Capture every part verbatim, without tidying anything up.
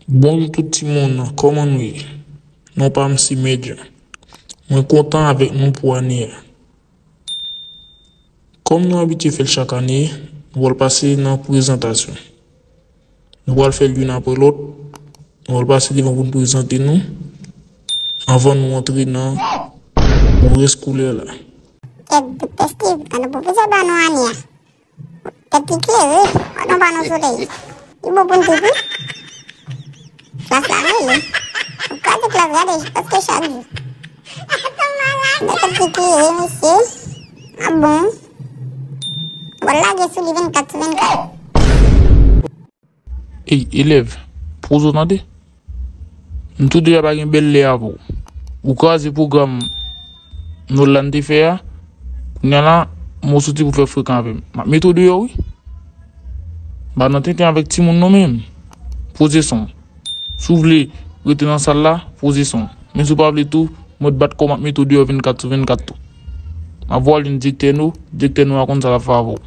Bonjou tout timoun, kòman nou ye? Non pa m se Medjan. Mwen kontan avèk nou pou ane a. Kòm nou abitye fè l chak ane, nou pral pase nan prezantasyon. Nou pral fè l youn apre lòt. Nou pral pase devan pou n prezante nou anvan nou antre nan rès koulè la. Kèt bout pèstiv, tande pwofesè ba nou ane a. Tèt li klere, gad yon pano solèy. Li bon pou n tout wi. Klas la mele. Ou kraze klas gade, paske chak jou. Gade tèt li klere, mesye. A bon. W al lage sou li vennkat sou vennkat. Ey, elèv, poze w tande. M tou deja pa gen bèl lè avè w. Ou kraze pwogram nòt la n te fè a. Kounye a la, m w soti pou fè frekan avè m. M ap mete w deyò, wi. M pa nan tenten avèk timoun non menm. Poze san w. Si w vle rete nan sal la, poze san w. Men si w pa vle tou, mwen bat kò w m ap mete w deyò vennkat sou vennkat tou. M ap voye w al jwenn direktè nou, direktè nou a konn sa l ap fè avè w.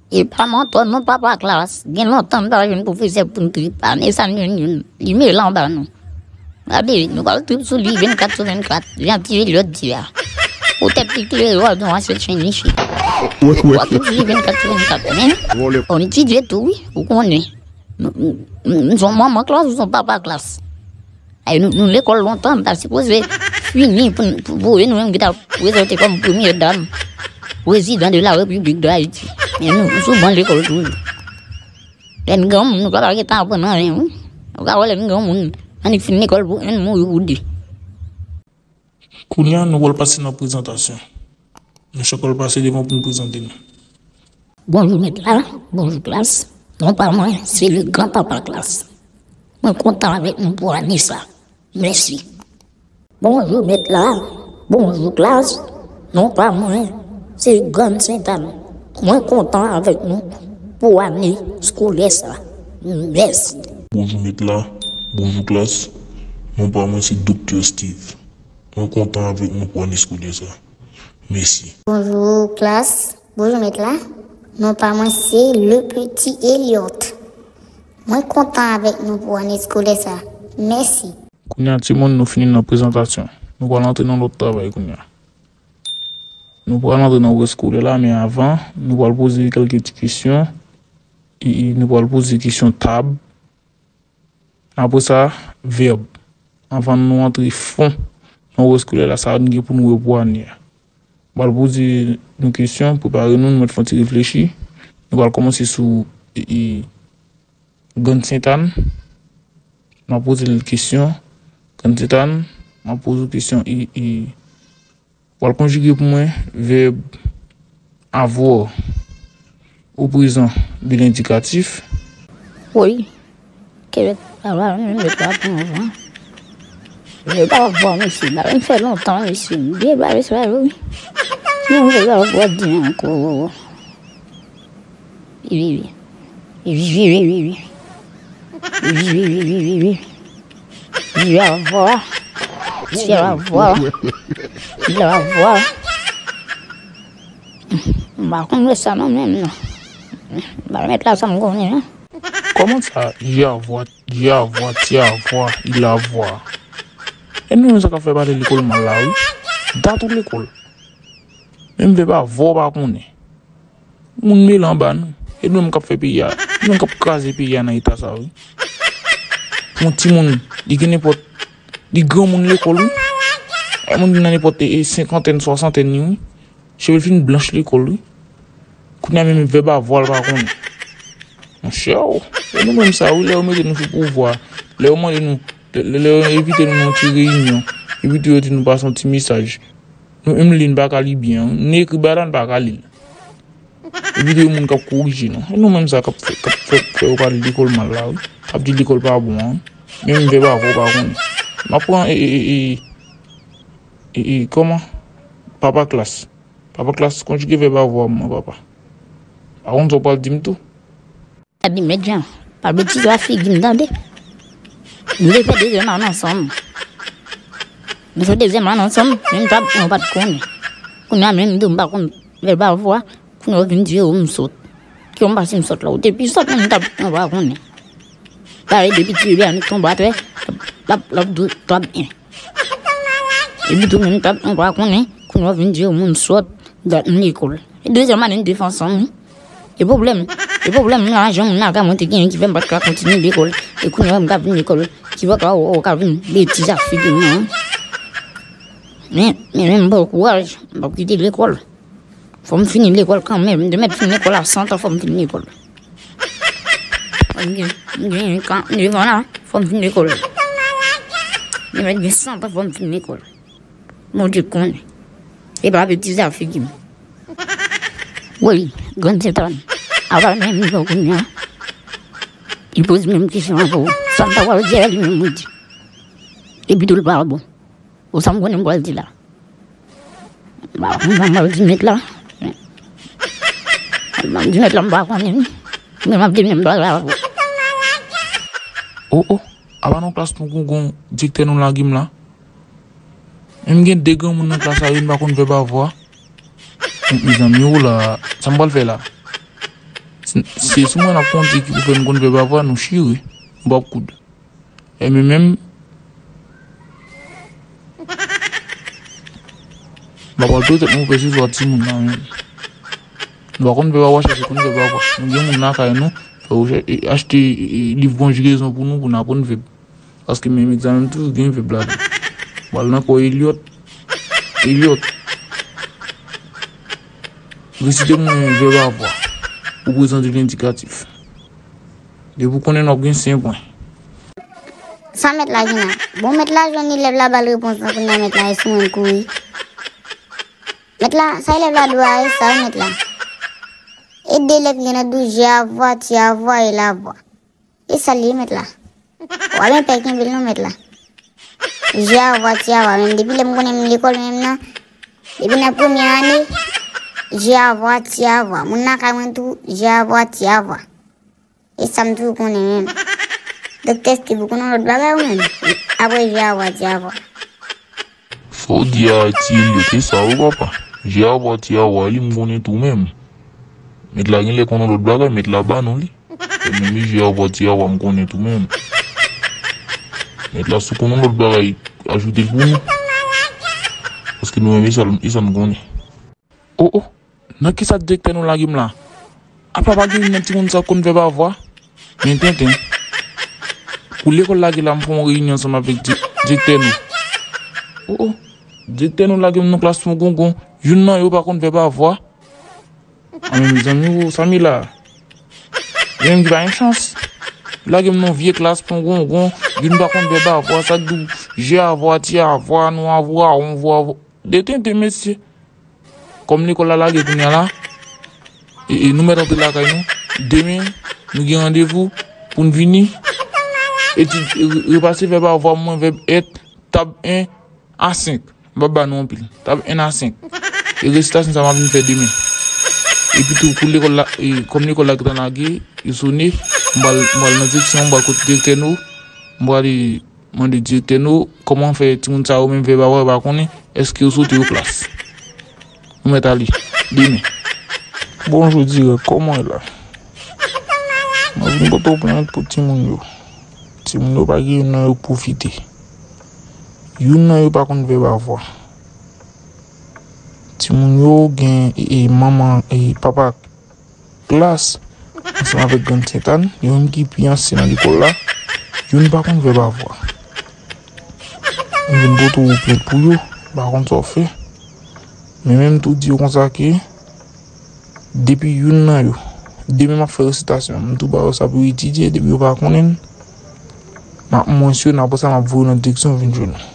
E pa mantò non papa klas, gen lontan m pa jwenn pwofesè pou n trip, ane sa n jwenn youn, li mele anba nou. Gade, nou pral trip sou li vennkat sou vennkat, jan ti Elyòt di a. Pou tèt li klere, w ap gen yon asyèt chen niche. W ap trip sou li vennkat sou vennkat, men, on etidye tou wi, ou konnen. M, m, m, m se yon manman klas, m se yon papa klas. Ay, nou, nou lekòl lontan, n ta sipoze fini pou, pou, pou nou menm ki ta prezante kòm premyè dam, prezidan de la Repiblik de Ayiti. Men nou, nou sou ban lekòl toujou. Lè n granmoun, nou pa gentan aprann anyen, wi. Ou ka wè lè n granmoun, annik fin lekòl pou youn mouri pou de. Kounye a, nou pral pase nan prezantasyon. Nou chak pral pase devan pou n prezante nou. Bonjou mèt la, bonjou klas. Non pa mwen, se le gran papa klas. Mwen kontan avèk nou pou ane sa. Mèsi. Bonjou mèt la, bonjou klas. Non pa mwen, se Grann Sentàn. Mwen kontan avèk nou pou ane eskolè sa. Mèsi. Bonjou mèt la, bonjou klas. Non pa mwen, se Doktè Steve. Mwen kontan avèk nou pou ane eskolè sa. Mèsi. Bonjou klas. Bonjou mèt la. Non pa mwen se Le Petit Elliot. Mwen kontan avèk nou pou ane eskolè sa. Mèsi. Kounye a timoun, nou fini nan prezantasyon. Nou pral antre nan lòt travay kounye a. Nou pral antre nan rès koulè la, men avan, nou pral poze kèlke ti kesyon. E, e, nou pral poze kesyon tab. Apre sa, vèb. Anvan nou antre fon nan rès koulè la, sa nou gen pou nou wè pou ane a. M pral poze nou kesyon, prepare nou, nou mèt fè yon ti reflechi. Nou pral kòmanse sou, e, e, Grann Sentàn. M ap poze l kesyon. Grann Sentàn, m ap poze w kesyon, e, e, w al konjige pou mwen vèb avoir. Au présent de l'indicatif. Woy, kèbèt, papa, menm lè pa pran van. Vèb avoir, mesye, bagay m fè lontan, mesye, m bliye bagay sa yo, wi. Menm vèb avoir di ankò. Wi, wi, wi. Wi, wi, wi, wi, wi. Wi, wi, wi, wi, wi, wi. Wi, avoir. Ti avoir. Wi, avoir. M pa konn wè sa non menm non. M pa mèt la sa m konnen non. Kòman sa, wi avoir, wi avoir, ti avoir, il avoir? E nou menm sa k ap fè pale lekòl mal la wi. Dat ou lekòl. Menm vèb avoir w pa konnen. Moun mele anba nou. E nou menm k ap fè peyi a. Nou menm k ap kraze peyi a nan eta sa wi. Yon timoun, li gen nenpòt, li granmoun lekòl wi. E moun ki nan nenpòt e, e senkantèn, swasantèn li wi. Cheve l fin blanch lekòl wi. Kounye a menm vèb avoir l pa konnen. Monchè o. E nou menm sa wi, lè yo mete nou sou pouvwa. Lè yo mande nou, lè, lè, lè yo envite nou nan yon ti reyinyon. Epi tou yo di nou pase yon ti mesaj. Nou menm li n pa ka li byen, nou ekri bagay la n pa ka li l. Epi gen moun k ap korije nou. E nou menm sa k ap fè, k ap fè, fè yo pale lekòl mal la wi. K ap di lekòl pa bon an. Menm vèb avoir w pa konnen. M ap pran e, e, e, e, e, e, kòman? Papa klas. Papa klas, konjige vèb avoir pou mwen, papa. Pa konn sa w pral di m tou. Gade mèt jan, pa betize a figi m tande. Nou te fè dezyèm ane ansanm. Nou fè dezyèm ane ansanm, men m t ap, mwen pa t konnen. Kounye a menm m di w m pa konn vèb avoir, kounye a w vin di yo m sòt. Ki w m pase m sòt la, ou te pi sòt menm m t ap, mwen pa konnen. Gade depi ti bebe a nou tonbe atè, l ap, l ap, l ap dwe tab en. Epi tou menm tab en pa konnen, kounye a w vin di yo moun sòt, dat m lekòl. E dezyèm ane n te fè ansanm, wi. E pwoblèm, e pwoblèm m lajan moun nan ka mwen te genyen ki fè m pa t ka kontinye lekòl. E kounye a m ka vin lekòl, ki pa ka wè w ka vin betiz ak figi m nan. Men, men, men m pran kouraj, m p ap kite lekòl. Fò m fini lekòl kanmenm. M te mèt fin lekòl a san tan, fò m fini lekòl. M gen, m gen ka, m devan la, fò m fini lekòl. M te mèt gen san tan, fò m fini lekòl. Bondye konnen. E pa betiz a figi m. Woy, grann Sentàn. Apa menm jan kounye a. Li poze menm kesyon an pou ou. Sa m ta pral di a li menm ou di. Epi tou l pa bon. Ou sa m konnen m pral di la. M pa konn sa m pral di mèt la. M ap di mèt la m pa konnen. Men m ap di menm bagay la pou. O, o, apa nan klas nou gon, gon direktè nou lage m la. Men m gen de granmoun nan klas la, youn pa konn vèb a vwa. Mezanmi, ou la, sa m pral fè la? Si, si, si mwen ap konte ki pou fè n konn vèb a vwa, nou chire. Nou p ap koud. E men menm, m ap pral tou tèt mwen pou pèse sou timoun nan menm. Nou pa konn vèb a vwa, chèche konn vèb a vwa. Nou gen moun lakay nou, fè ou chè-, e, achte, e, e, liv konjigezon pou nou, pou n aprann vèb. Paske menm egzamen m toujou gen vèb ladan. M al nan kò Eliot. Eliot, resite mwen vèb a vwa. Ou prezan de lendikatif. Depi w konnen n ap gen senk pwen. Sa mèt la gen la? Bon, mèt la jwenn elèv la ba l repons lan, kounye a mèt la e sou mwen l kouri. Mèt la, sa elèv la di w a, e sa wi mèt la. E de elèv ki gen nan di w, je a vwa, ti a vwa, e la vwa. E sa l ye mèt la? W ap enpè kenbe l non mèt la. Je a vwa, ti a vwa, menm depi lè m konnen m lekòl menm nan, depi nan premyè ane, je a vwa, ti a vwa. Moun lakay mwen tou, je a vwa, ti a vwa. E sa m toujou konnen menm. Doktè Steve, ou konnen yon lòt bagay ou menm? Apre je a vwa, ti a vwa. Sa w di a, ti Eliot, e sa wi papa. Je a vwa, ti a vwa, li m konnen tou menm. Mèt la genlè konnen lòt bagay, mèt la ba nou li. E menm li je a vwa, ti a vwa, m konnen tou menm. Mèt la si w konnen lòt bagay, ajoute l pou nou. Paske nou menm e sa, e sa n konnen. O, o, nan kisa direktè nou lage m la? Apa pa gen youn nan timoun sa k konn vèb a vwa? Men tenten. Kou lekòl lage la, m fè yon reyinyon ansanm avèk di-, direktè nou. O, o, direktè nou lage m nan klas pou gongon. Youn nan yo pa konn vèb a vwa. A men mezanmi, o, sa m ye la? Yo menm ki pa gen chans. Lage m nan vye klas pou gongon. Youn pa konn vèb a vwa, sa k di w je a vwa, ti a vwa, nou a vwa, on vwa, vwa. De tenten, mesye. Kòm lekòl la lage kounye a la, e, e nou mèt antre lakay nou. Demen, nou gen randevou pou n vini etidye, re-, repase vèb a vwa mwen, vèb èt, tab en a senk. M p ap ba nou anpil. Tab en a senk. E resitasyon sa m ap vin fè demen. Epi tou, kou lekòl la, e, kòm lekòl la gentan lage, yo sone, m pral, m pral nan direksyon, m pral kote direktè nou, m pral mande direktè nou, kòman fè timoun sa yo menm vèb a vwa yo pa konnen, èske yo sote yo klas? Nou mèt ale, demen. Bonjou dirèk, kòman w ye la? Mwen vin pote w plent pou timoun yo. Timoun yo pa gen youn nan yo k pwofite. Youn nan yo pa konn vèb a vwa. Timoun yo gen, e, e, manman, e, papa klas, ansanm avèk grann Sentàn, yo menm ki pi ansyen nan lekòl la, youn pa konn vèb a vwa. M vin pote w plent pou yo, m pa konn sa w fè. Men menm tou di yo konsa ke, depi youn nan yo, demen m ap fè resitasyon, m tou ba yo sa pou yo etidye, depi yo pa konnen l, m ap mwens yo, n apre sa m ap voye yo nan direksyon vin jwenn ou.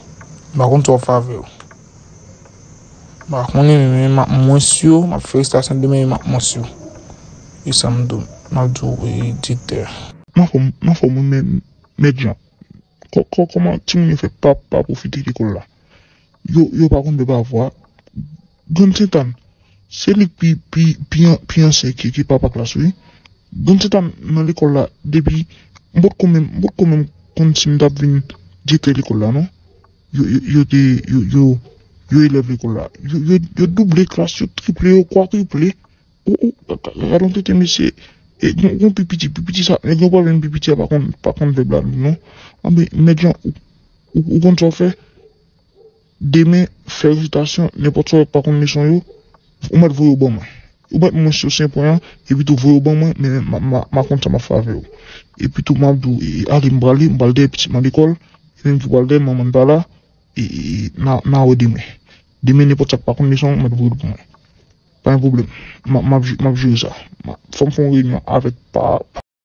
M pa konn sa w ap fè avè yo. M pa konnen, men, men m ap mwens yo, m ap fè resitasyon demen, men m ap mwens yo. E sa m di w, m ap di w, e, direktè a. M anfòm, m anfòm wi, men, mèt Jan. Kò-, kò-, kòman timoun yo fè pa, pa pwofite lekòl la? Yo, yo pa konn vèb a vwa. Grann Sentàn, se li k pi, pi, pi an-, pi ansyen ke, ke papa klas wi. Grann Sentàn nan lekòl la, depi, m potko menm, m potko menm konn si m t ap vin direktè lekòl la, non. Yo, yo, yo te, yo, yo, yo elèv lekòl la. Yo, yo, yo double klas, yo triple, yo kwatriple. O, o, gade yon tenten mesye. E gon, gon pi piti, pi piti sa, nèg yo pa vin pi piti a pa konn, pa konn vèb la non. Anben, mèt Jan, ou, ou, ou konn sa w fè? Demen, fè rezitasyon, nenpòt sa w pa konn leson yo, ou mèt voye yo ban mwen. Ou mèt mwen sou sen pwen an, epi tou voye yo ban mwen, men ma, ma, ma konn sa m ap fè avè yo. Epi tou m ap di w, e, ale m prale, m pral dèyè pitit mwen lekòl, e menm ki pral dèyè manman n pa la, e, e, e, n a, n a wè demen. Demen, nenpòt sa k pa konn leson, ou mèt voye l pou mwen. Pa gen pwoblèm. M ap, m ap, m ap jere sa. M ap, fò m fè yon reyinyon avèk pa,